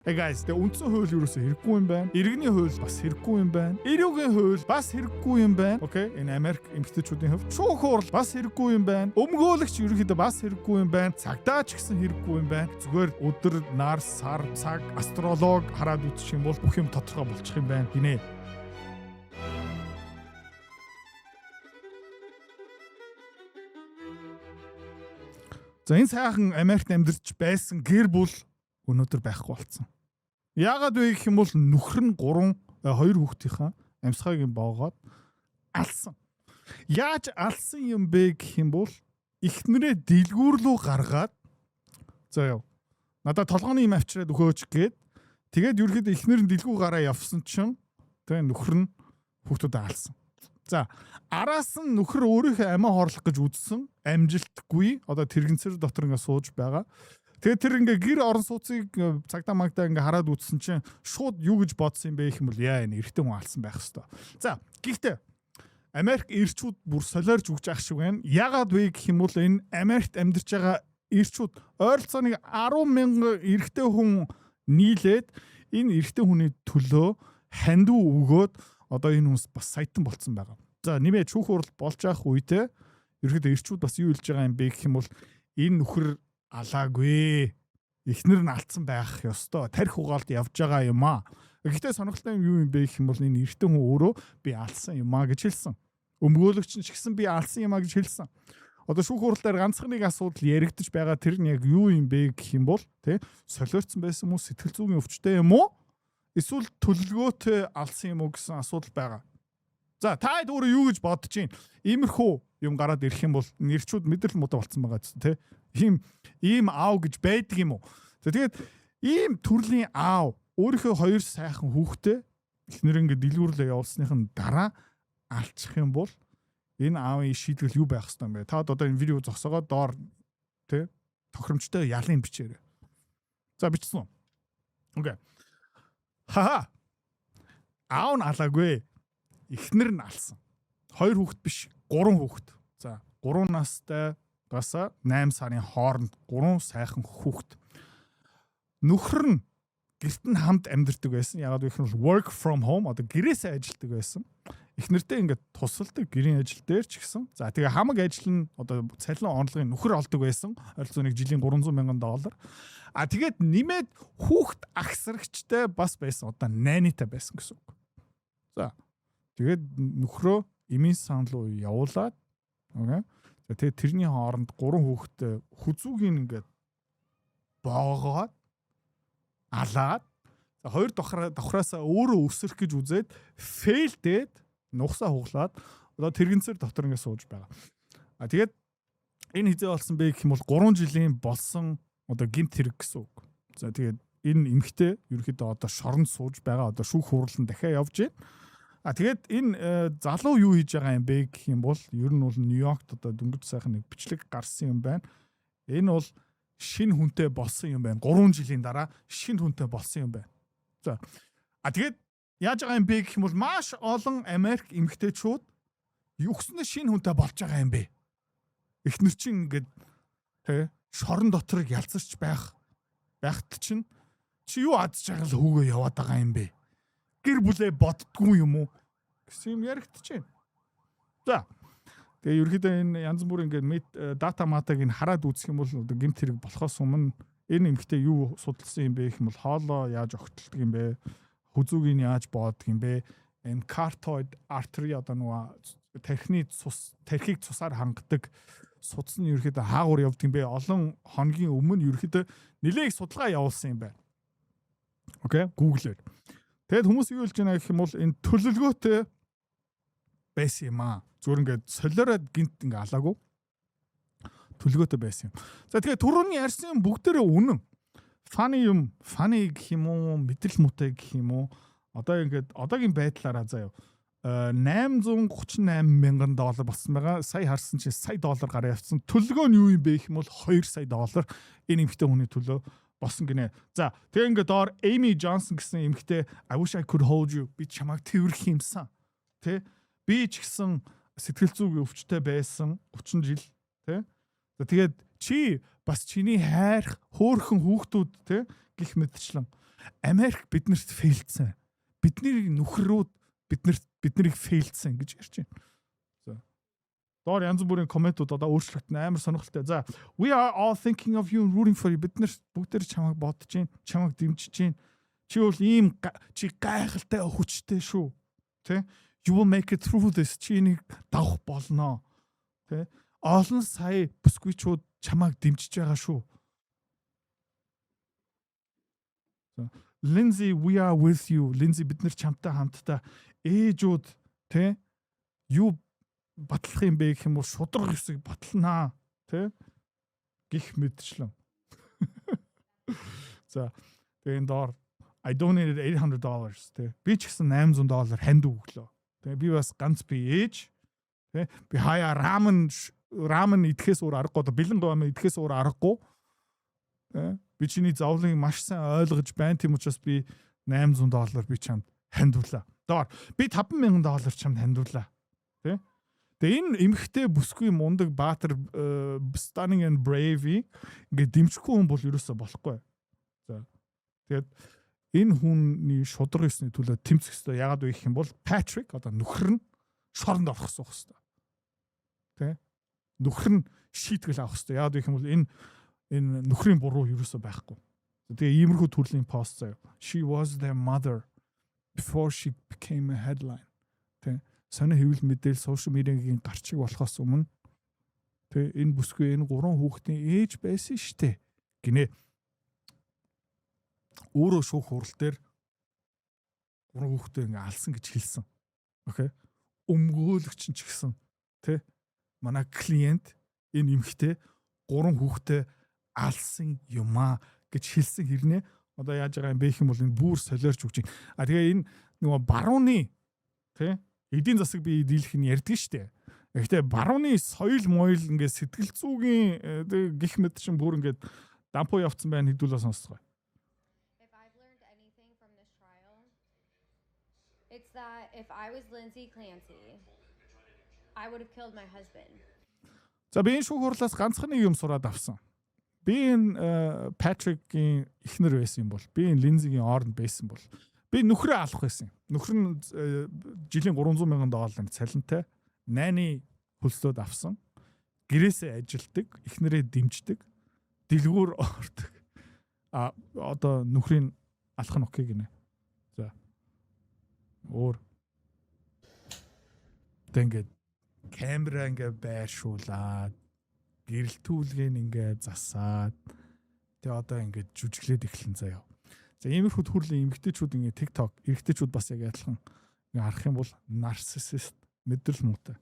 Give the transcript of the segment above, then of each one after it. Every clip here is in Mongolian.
Hey guys, тэгээ үндсэн хууль юуроос хэрэггүй юм байна. Иргэний хууль бас хэрэггүй юм байна. Эрүүгийн хууль бас хэрэггүй юм байна. Okay, энэ Америк эмэгтэйчүүдийн хувьд шүүх хурал бас хэрэггүй юм байна. Өмгөөлөгч ерөнхийдөө бас хэрэггүй юм байна. Цагдаа ч гэсэн хэрэггүй юм байна. Зүгээр өдөр, нар, сар, цаг, астролог хараад үзчих юм бол бүх юм тодорхой болчих юм байна гинэ. За, энэ сайхан Америкт амьдарч байсан гэр бүл өнөөдөр байхгүй болсон. Яагаад вэ гэх юм бол нөхөр нь 3 2 хүүхдийнхаа амьсгааг нь боогоод алсан. Яаж алсан юм бэ гэх юм бол эхнэрээ дэлгүүр рүү гаргаад, "За яв. Надад толгойн юм авчираад өгөөч" гээд, тэгээд ерөөхдөө эхнэр нь дэлгүүр гараа явсан чинь тэгээ нөхөр нь хүүхдүүдээ алсан. За, араас нь нөхөр өөрийнхөө амиа хорлох гэж үзсэн, амжилтгүй, одоо тэрэгцэр дотор ингээ сууж байгаа. Тэгээд тэр ингээ гэр орон сууцыг цагдаа магдаа ингээ хараад үзсэн чинь шууд юу гэж бодсон юм бэ гэх юм бол яа, энэ эрэгтэй хүн алсан байх хэвээр. За, гэхдээ Америк эрчүүд бүр солиорж өгч ах шиг байна. Ягаад вэ гэх юм бол энэ Америкт амьдарч байгаа эрчүүд ойролцоогоо 10 мянган эрэгтэй хүн нийлээд энэ эрэгтэй хүний төлөө хандив өгөөд одоо энэ хүмүүс бас саятан болцсон байгаа. За, нэмээ шүүх хурал болж явах үедээ ерөөхдөө эрчүүд бас юу хэлж байгаа юм бэ гэх юм бол энэ нөхөр алаагүй. Эхнэр нь алдсан байх ёстой. Тархи угаалт явж байгаа юм аа. Гэхдээ сонирхолтой юм юу юм бэ гэх юм бол энэ эрэгтэй хүн өөрөө би алсан юм аа гэж хэлсэн. Өмгөөлөгч нь ч гэсэн би алсан юм аа гэж хэлсэн. Одоо шүүх хурал дээр ганцхан нэг асуудал яригдаж байгаа, тэр нь яг юу юм бэ гэх юм бол тий солиорцсон байсан юм уу, сэтгэл зүйн өвчтэй юм уу? Эсвэл төлөвлөгөөтэй алсан юм уу гэсэн асуудал байгаа. За, та хэд өөрөө юу гэж бодож байна? Иймэрхүү юм гараад ирэх юм бол эрчүүд мэдрэл муутай болцсон байгаа гэсэн, тий. Ийм аав гэж байдаг юм уу? За, тэгээд ийм төрлийн аав өөрийнхөө хоёр сайхан хүүхдээ эхнэр ингээд дэлгүүрлээ явуулсныхын дараа алчих юм бол энэ аавын шийтгэл юу байх хэвээр юм бэ? Та одоо энэ видео зогсоогоо доор тий тохиромжтой ялын бичээрэй. За, бичсэн үү? Okay. Хаха. Аав нь алаагүй. Эхнэр нь алсан. Хоёр хүүхэд биш, гурван хүүхэд. За, 3 настай бас 8 сарын хооронд гурван сайхан хүүхэд. Нөхөр нь гэрт нь хамт амьдардаг байсан. Ягаад гэвэл work from home, одоо гэрээсээ ажилладаг байсан. Эхнэртэй ингээд тусалдаг гэрийн ажил дээр ч гэсэн. За, тэгээ хамаг ажил нь одоо цалин орлогын нөхөр олдог байсан. Ойролцоогоо нэг жилийн 300 мянган доллар. А тэгээд нэмээд хүүхэд агсрагчтай бас байсан. Одоо nanny тай байсан гэсэн үг. За, тэгээд нөхрөө эмийн сан руу явуулаад, okay. За, тэгээд тэрний хооронд гурван хүүхэдтэй хүзүүгийн ингээд боогоод алаад, за, хоёр давхраасаа өөрөө өсөрөх гэж үзээд fail дээд нугасаа хуглаад одоо тэрэгцэр дотор ингээд сууж байгаа. А тэгээд энэ хэзээ болсон бэ гэх юм бол 3 жилийн болсон одоо гэмт хэрэг гэсэн үг. За, тэгээд энэ эмэгтэй ерөнхийдөө одоо шоронд сууж байгаа, одоо шүүх хурал нь дахиад явж байна. А тэгээд энэ залуу юу хийж байгаа юм бэ гэх юм бол ер нь бол Нью-Йоркт одоо дөнгөж сайхан нэг бичлэг гарсан юм байна. Энэ бол шинэ хүнтэй болсон юм байна. 3 жилийн дараа шинэ хүнтэй болсон юм байна. За. А тэгээд яаж байгаа юм бэ гэх юм бол маш олон Америк эмэгтэйчүүд югснэ шинэ хүнтэй болж байгаа юм бэ. Эхнэр чинь ингээд тэ шорон дотор ялзарч байхад чинь чи юу адж байгаа л хүүгээ яваад байгаа юм бэ? Гэр бүлээ боддгүй юм уу гэсэн юм яригдчихэв. За. Тэгээ ерөөхдөө энэ янз бүрийн ингээд мэд дата матаг энэ хараад үзэх юм бол одоо гэмт хэрэг болохоос өмнө энэ эмэгтэй юу судалсан юм бэ гэх юм бол хоолоо яаж огтлдог юм бэ? Хүзүүгийг яаж бооддог юм бэ? Энэ carotid artery, одоо нөгөө тархины цус, тархийг цусаар хангадаг судас нь ерөөхдөө хаагур явдаг юм бэ? Олон хоногийн өмнө ерөөхдөө нэлээд их судалгаа явуулсан юм байна. Okay, Google-ээр. Тэгэд хүмүүс юу хэлж байна гэх юм бол энэ төлөвлөгөөтэй байсан юм аа. Зүгээр ингээд солиороод гинт ингээ алаагүй. Төлөвлөгөөтэй байсан юм. За, тэгэхээр түрүүний ярьсан юм бүгдээрээ үнэн. Funny юм, funny гэх юм уу, мэдрэл муутай гэх юм уу? Одоо ингээд одоогийн байдлаараа заяа 838 мянган доллар болсон байгаа. Сая харсан чинь сая доллар гараа явцсан. Төлөвлөгөө нь юу юм бэ гэх юм бол 2 сая доллар энэ эмэгтэй хүний төлөө болсон гинэ. За, тэгээ ингээд доор Amy Johnson гэсэн эмэгтэй "I wish I could hold you", би чамайг тэврэх юмсан. Тэ? Би ч гэсэн сэтгэл зүйн өвчтэй байсан 30 жил, тэ? За, тэгээд чи бас чиний хайрх хөөхөн хүүхдүүд, тэ, гих мэтчлэн. Америк биднэрт fail дсэн. Бидний нөхрүүд биднэрт биднийг fail дсэн гэж ярьж байна. За. Доор янз бүрийн comment ууд одоо өөрчлөлт нь амар сонирхолтой. За, we are all thinking of you and rooting for you. Бид нар бүгдээр чамайг бодож байна, чамайг дэмжиж байна. Чи бол ийм чи гайхалтай, хүчтэй шүү. Тэ? You will make it through this. Чи энийг давах болно. Тэ? Олон сая бүсгүйчүүд чамайг дэмжиж байгаа шүү. Lindsay, we are with you. Lindsay, бид нар чамтай хамтдаа. Ээжүүд, тэ, юу батлах юм бэ гэх юм бол шударга ёсыг баталнаа, тэ, гих мэдчлэн. За, тэгээ энэ доор I donated $800, тэ, би ч гэсэн 800 доллар ханд өглөө. Тэ, би бас ганц би ээж, тэ, би хаяа рамен рамен идэхээс өөр аргагүй, одоо бэлэн рамен идэхээс өөр аргагүй. Тэ, би чиний зовлоныг маш сайн ойлгож байна. Тийм учраас би 800 доллар би чамд хандуулаа. Доор би 5000 доллар чамд хандуулаа. Тэ? Тэгээ энэ эмхтэй бүсгүй мундаг баатар, stunning and brave, ингээд дэмжихгүй хүн бол ерөөсөө болохгүй. За. Тэгээд энэ хүний шударга ёсны төлөө тэмцэх ёстой. Яагаад вэ гэх юм бол Патрик, одоо нөхөр нь шоронд орох ёстой. Тэ? Нөхөр нь шийтгэл авах ёстой. Яагаад вэ гэх юм бол энэ нөхрийн буруу ерөөсөө байхгүй. Тэгээ иймэрхүү төрлийн пост заяа. She was their mother before she became a headline. Тэ? Сонио хэвлэл мэдээлэл, social media-гийн гарчиг болохоос өмнө, тэ, энэ бүсгүй энэ гурван хүүхдийн ээж байсан штэ гинэ. Өөрөө шүүх хурал дээр гурван хүүхдээ ингээ алсан гэж хэлсэн. Okay. Өмгөөлөгч нь ч гэсэн, тэ, манай клиент энэ эмэгтэй гурван хүүхдээ алсан юм аа гэж хэлсэн хэрнээ одоо яаж байгаа юм бэ гэх юм бол энэ бүр солиорч өгч байна. А тэгээ энэ нөгөө барууны, тэ, эдийн засаг би дийлэх нь ярьдаг штэ. Гэхдээ барууны соёл моёл, ингээд сэтгэл зүйн гих мэт чинь бүр ингээд дампуу явцсан байна, хэдүүлээ сонсцгоо. If I've learned anything from this trial, it's that if I was Lindsay Clancy, I would have killed my husband. За, би энэ шүүх хурлаас ганцхан нэг юм сураад авсан. Би энэ Патрикийн эхнэр байсан юм бол, би энэ Линзигийн оронд байсан бол би нөхрөө алах байсан юм. Нөхөр нь жилийн 300 мянган долларын цалинтай nanny хөлслөөд авсан. Гэрээсээ ажилтдаг, эхнэрээ дэмждэг, дэлгүүр ордог. А одоо нөхрийг алах нь okay гинэ. За. Өөр. Тэг ингээд камера ингээ байршуулад, гэрэлтүүлгийг ингээ засаад, тэгээ одоо ингээд жүжиглээд эхлэн заяа. За, иймэрхүү төрлийн эмэгтэйчүүд ингээ TikTok, эрэгтэйчүүд бас яг адилхан ингээ харах юм бол нарциссист, мэдрэл муутай.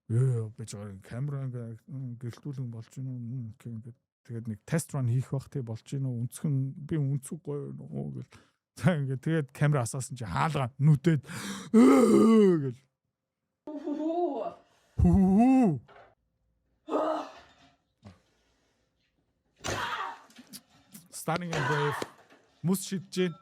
Ээ, би жоо камера ингээ гэрэлтүүлэн болж гинэ үү гэх ингээд тэгээд нэг test run хийх бах, тий, болж гинэ үү, өнцгөн би өнцөг гоё нөө гэл. За, ингээд тэгээд камера асаасан чи хаалга нүдэд гэл. Хүү. Stunning and brave. Мөс шидэж гин.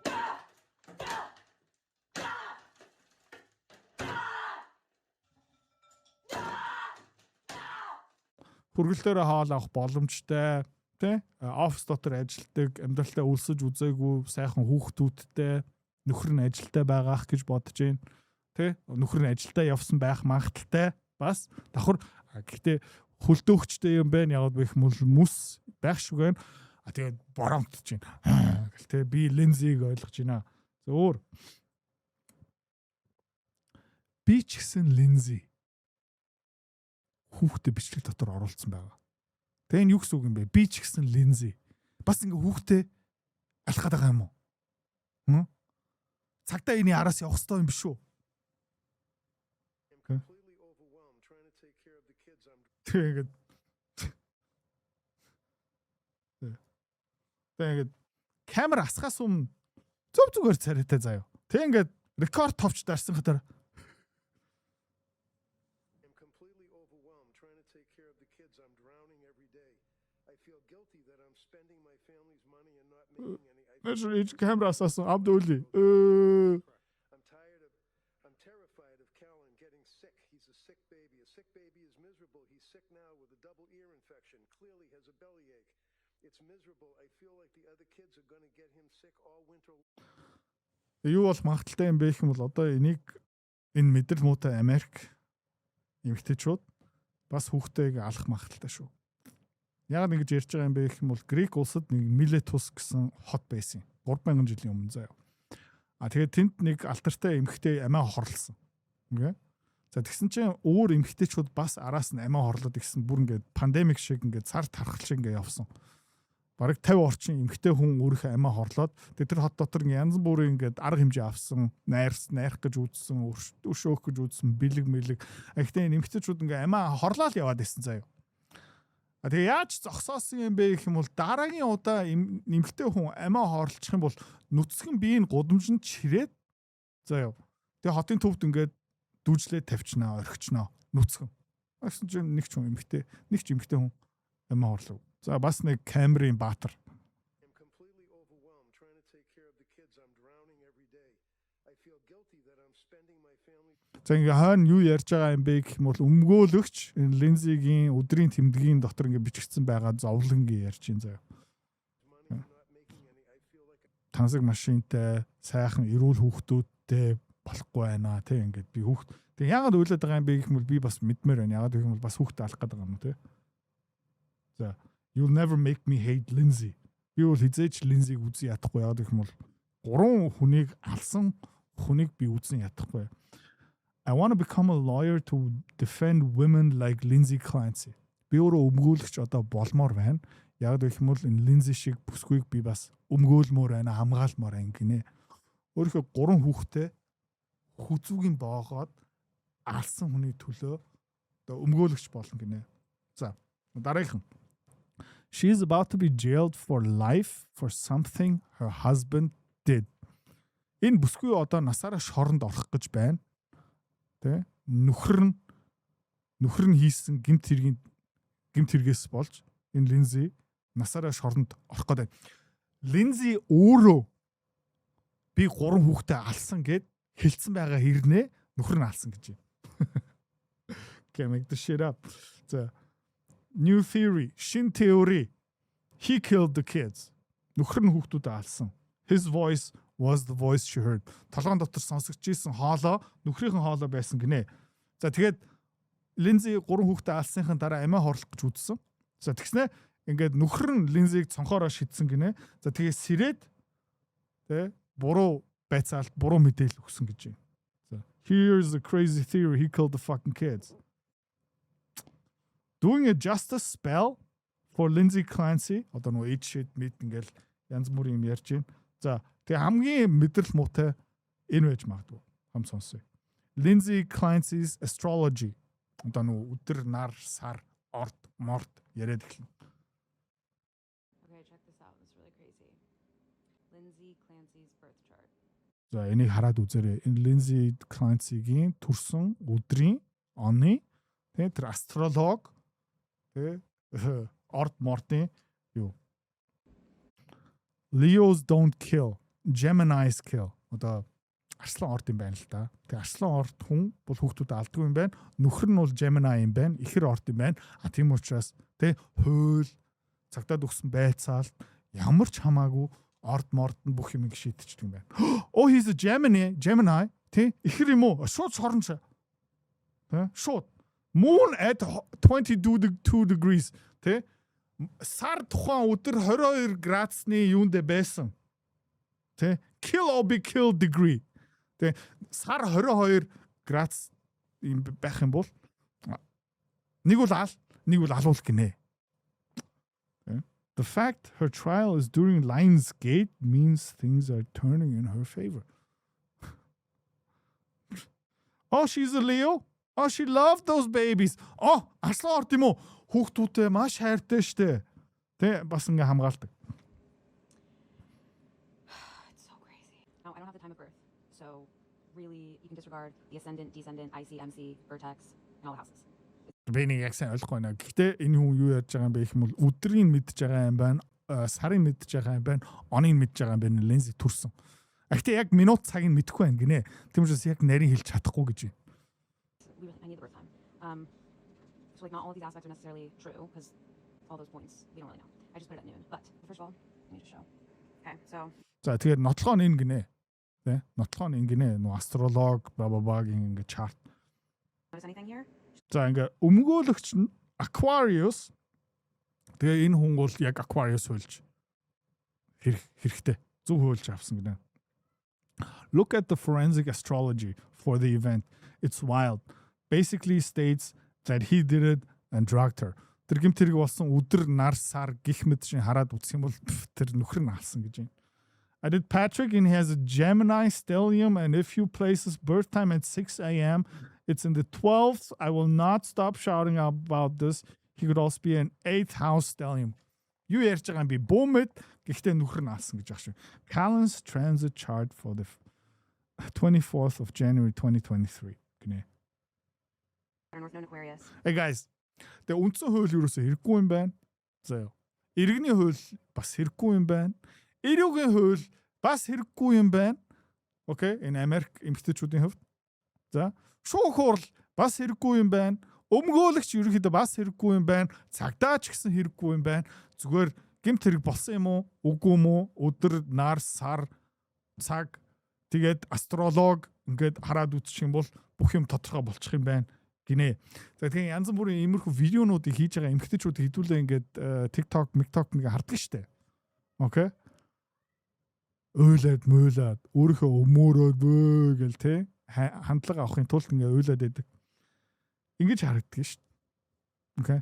Хүргэлтөөрөө хоол авах боломжтой, тий? Офис дотор ажилтдаг, амьдралдаа өлсөж үзээгүй сайхан хүүхдүүдтэй, нөхөр нь ажилдаа байгаах гэж бодож байна. Тий? Нөхөр нь ажилдаа явсан байх магадлалтай бас давхар, гэхдээ хөлдөөгчтэй юм байна. Яг гэх юм бол мүс байх шиг байна. А тэгээд боромтож байна. Гэл, тий, би Линзиг ойлгож байна. За, өөр. Би ч гэсэн Линзи хүүхдээ бичлэг дотор оруулсан байгаа. Тэгээ энэ юу гэсэн үг юм бэ? Би ч гэсэн Линзи бас ингээ хүүхдээ алхаад байгаа юм уу? Хм? Цагтаа энэ араас явах хэрэгтэй юм биш үү? I'm completely overwhelmed trying to take care of the kids. I'm Тэгээ ингээд Тэгээ ингээд камер асахаас өмнө зөв зүгээр царайтай заяа. Тэг ингээд рекорд товч дарсан хатар I'm completely overwhelmed trying to take care of the kids. I'm drowning every day. I feel guilty that I'm spending my family's money and not making any. I Нэш камер асаасан амд үли. Э I'm tired of I'm terrified of Callan getting sick. He's a sick baby. A sick baby is miserable. He's sick now with a double ear infection. Clearly has a bellyache. It's miserable. I feel like the other kids are going to get him sick all winter. Юу бол магадлалтай юм бэ гэх юм бол одоо энийг энэ мэдрэл муутай Америк эмэгтэйчүүд бас хүүхдтэйг алах магадлалтай шүү. Яагаад ингэж ярьж байгаа юм бэ гэх юм бол Грек улсад нэг Милетус гэсэн хот байсан. 3000 жилийн өмнө заяа. А тэгээд тэнд нэг алтартай эмэгтэй амиа хорлсон. Ингээ. За, тэгсэн чинь өөр эмэгтэйчүүд бас араас нь амиа хорлоод ихсэн, бүр ингээд pandemic шиг, ингээд цар тархал шиг ингээд явсан. Бараг 50 орчим эмэгтэй хүн өөрийнхөө амиа хорлоод, тэгээд тэр хот дотор ингээд янз бүрийн ингээд арга хэмжээ авсан, найрс найрах гэж үзсэн, өшөөх гэж үзсэн, бэлэг мэлэг. Гэхдээ энэ эмэгтэйчүүд ингээд амиа хорлоод яваад байсан заяа. А тэгээ яаж зогсоосон юм бэ гэх юм бол дараагийн удаа эмэгтэй хүн амиа хорлчих юм бол нүцгэн биеийн гудамжинд чирээд заяа. Тэгээ хотын төвд ингээд дүүжлээ тавьчихнаа, орхичноо нүцгэн. Тэгсэн чинь нэг ч хүн эмэгтэй, нэг ч эмэгтэй хүн амиа хорлоо. За, бас нэг камерын баатар. I'm completely overwhelmed trying to take care of the kids. I'm drowning every day. I feel guilty that I'm spending my family За, ингээ хойно юу ярьж байгаа юм бэ гэх юм бол өмгөөлөгч энэ Линзигийн өдрийн тэмдгийн дотор ингээ бичигдсэн байгаа зовлонгийн ярьж байна заяа. money and not making any. I feel like Тансаг машинтай, сайхан эрүүл хүүхдүүдтэй болохгүй байна тий, ингээд би хүүхд. Тэг яагаад уйлаад байгаа юм бэ гэх юм бол би бас мэдмээр байна. Яагаад гэх юм бол бас хүүхдээ алах гэдэг юм уу тий. За, "You'll never make me hate Lindsay." Би бол хэзээ ч Линзиг үзэн ядахгүй. Яагаад гэх юм бол гурван хүнийг алсан хүнийг би үзэн ядахгүй. I want to become a lawyer to defend women like Lindsay Clancy. Би өөрөө өмгөөлөгч одоо болмоор байна. Яг гэх юм бол энэ Lindsay шиг бүсгүйг би бас өмгөөлмөр байна, хамгаалмаар байна гинэ. Өөрийнхөө гурван хүүхдээ хүзүүгийн боогоод алсан хүний төлөө одоо өмгөөлөгч болно гинэ. За, дараагийнхан. She is about to be jailed for life for something her husband did. Энэ бүсгүй одоо насаараа шоронд орох гэж байна. Тэ? Нөхөр нь хийсэн гэмт хэрэгээс болж энэ Линзи насаараа шоронд орох гээд байна. Линзи өөрөө би гурван хүүхдээ алсан гэд хэлсэн байгаа хэрнээ нөхөр нь алсан гэж байна. Can't make this shit up. За, new theory, шин теори. He killed the kids. Нөхөр нь хүүхдүүдэд алсан. His voice was the voice she heard. Толгоон дотор сонсогдож исэн хоолой нөхрийнхэн хоолой байсан гинэ. За, тэгээд Линзи гурван хүүхдээ алсныхын дараа амиа хорлох гэж үзсэн. За, тэгснэ ингээд нөхөр нь Линзиг цонхоороо шидсэн гинэ. За, тэгээ сэрээд тэ буруу байцаалт, буруу мэдээлэл өгсөн гэж байна. За, here's a crazy theory: he killed the fucking kids. Doing a justice spell for Lindsay Clancy. Одоо нөгөө age shit мэд ингээл янз бүрийн юм ярьж байна. За, тэгээ хамгийн мэдрэл муутай энэ байж магадгүй. Хам сонсъё. Lindsay Clancy's astrology. Одоо нөгөө өдөр, нар, сар, орд, морд яриад эхэлнэ. Okay, check this out. This is really crazy. Lindsay Clancy's birth chart. За, энийг хараад үзээрэй. Энэ Lindsay Clancy-гийн төрсөн өдрийн оны тэ тэр астролог тэ орд мордын юу. Leos don't kill, Geminis kill. Одоо арслан орд юм байна л да. Тэгээ арслан орд хүн бол хүүхдүүдэд алдгүй юм байна. Нөхөр нь бол Gemini юм байна. Ихэр орд юм байна. А тийм учраас тэ хууль, цагдаад өгсөн байцаалт ямар ч хамаагүй орд морд нь бүх юм ингэ шийдчихдэг юм байна. Oh, he's a Gemini, Gemini тий, ихэр юм уу? Шууд шорон ч. Тэ шууд moon at 22 degrees тий, сар тухайн өдөр 22 градусны юунд байсан. Тэ, kill or be killed degree. Тэ, сар 22 градус юм байх юм бол нэг бол ал, нэг бол алуул гинэ. The fact her trial is during Lionsgate means things are turning in her favor. Oh, she's a Leo. Oh, she loved those babies. Oh, арслан орд юм уу? Хүүхдүүдээ маш хайртай штэ. Тэ, бас ингээ хамгаалдаг. It's so crazy. Now, I don't have the time of birth. So, really, you can disregard the ascendant, descendant, IC, MC, vertex, and all the houses. Би нэг яг сайн ойлгохгүй байна. Гэхдээ энэ хүн юу ярьж байгаа юм бэ гэх юм бол өдрийг мэдж байгаа юм байна, сарын мэдж байгаа юм байна, оныг мэдж байгаа юм байна. Лензи төрсөн. А гэхдээ яг минут цагийг мэдэхгүй байна гинэ. Тийм учраас яг нарийн хэлж чадахгүй гэж байна. We really, I need the birth time. So, like, not all of these aspects are necessarily true because all those points, we don't really know. I just put it at noon. But first of all, I need to show. Okay, so За, тэгээд нотлогоо нь энэ гинэ. Тэ? Нотлогоо нь ингэнэ. Нүү астролог ба ба багийн ингээ chart. Notice anything here? За, ингээ өмгөөлөгч нь Aquarius. Тэгээ энэ хүн бол яг Aquarius хуульч хэрэгтэй. Зөв хуульч авсан гинэ. "Look at the forensic astrology for the event. It's wild. Basically states that he did it and drugged her." Тэр гэмт хэрэг болсон өдөр, нар, сар гих мэт шин хараад үзэх юм бол тэр нөхөр нь алсан гэж байна. I did Patrick and he has a Gemini stellium and if you place his birth time at 6 a.m., it's in the 12th. I will not stop shouting about this. He could also be an 8th house stellium. Юу ярьж байгаа юм би бүүмэд, гэхдээ нөхөр нь алсан гэж байгаа шүү. Callan's transit chart for the 24th of January 2023 гинэ. North Node Aquarius. Hey guys. Тэгээ үндсэн хууль юусоо хэрэггүй юм байна. За яа. Иргэний хууль бас хэрэггүй юм байна. Эрүүгийн хууль бас хэрэггүй юм байна. Okay, энэ Америк эмэгтэйчүүдийн хувьд. За, шүүх хурал бас хэрэггүй юм байна. Өмгөөлөгч ерөнхийдөө бас хэрэггүй юм байна. Цагдаа ч гэсэн хэрэггүй юм байна. Зүгээр гэмт хэрэг болсон юм уу? Үгүй юм уу? Өдөр, нар, сар, цаг, тэгээд астролог ингээд хараад үзчих юм бол бүх юм тодорхой болчих юм байна гинэ. За, тэгэхээр янз бүрийн иймэрхүү видеонуудыг хийж байгаа эмэгтэйчүүд хэдүүлээ ингээд TikTok, TikTok нэг хардаг штэ. Okay. Уйлаад муйлаад, өөрийнхөө өмөөрөөд бөө гэл те, хандлага авахын тулд ингээ уйлаад байдаг. Ингэж харагддаг шүү дээ. Okay.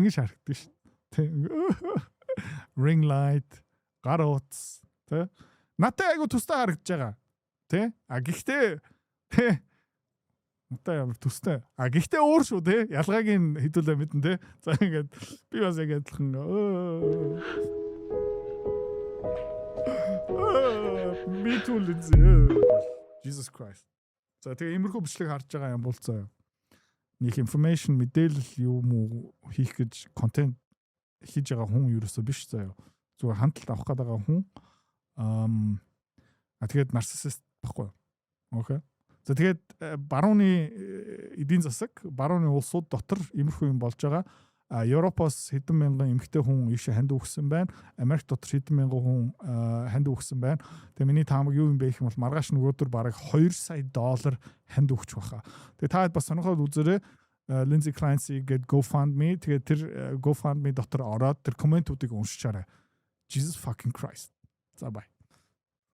Ингэж харагддаг шүү дээ. Ring light, гар утас тэ. Надад айгу тустай харагдаж байгаа. Тэ? А гэхдээ тэ, надад ямар төстэй. А гэхдээ өөр шүү те. Ялгааг нь хэдүүлээ мэдэн те. За, ингээд би бас яг адилхан me too, Lindsay. Jesus Christ. За, тэгээ иймэрхүү бичлэг харж байгаа юм бол заа. Нэг information, мэдээлэл юм уу хийх гэж контент хийж байгаа хүн ерөөсөө биш заяа. Зүгээр хандлт авах гээд байгаа хүн. А тэгээд нарциссист баггүй юу? Okay. За, тэгээд барууны эдийн засаг, барууны улсууд дотор иймэрхүү юм болж байгаа. А Европоос хэдэн мянган эмэгтэй хүн ийшээ ханд үхсэн байна. Америк дотор хэдэн мянган хүн ханд үхсэн байна. Тэгээ миний таамаг юу юм бэ гэх юм бол маргааш нөгөөдөр бараг 2 сая доллар ханд өгч баха. Тэгээ та бас сонирхол үзээрэй. Lindsay Clancy гээд GoFundMe, тэгээ тэр GoFundMe дотор ороод тэр комментуудыг уншичаарай. Jesus fucking Christ. За, bye.